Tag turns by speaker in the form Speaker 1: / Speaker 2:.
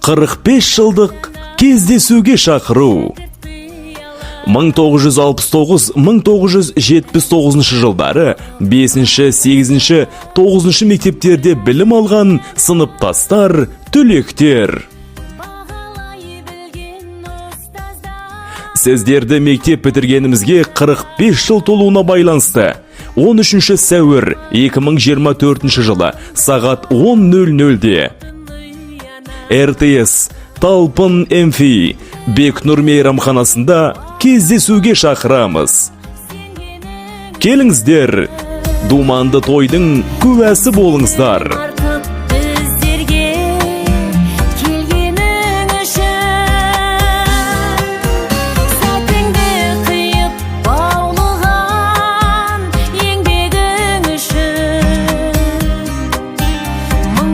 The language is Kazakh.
Speaker 1: 45 жылдық кездесуге шақыру. 1969-1979 жылдары 5-ші, 8-ші, 9 мектептерде білім алған сыныптастар, түлектер.
Speaker 2: Бағалай білген ұстаздар.
Speaker 1: Сіздерді мектеп бітіргенімізге 45 жыл толуына байланысты 13 сәуір 2024 жылы сағат 10.00-де РТС Талпын МФ Бекнұр мейрамханасында кездесуге шақырамыз. Келіңіздер, думанды тойдың куәсі болыңыздар.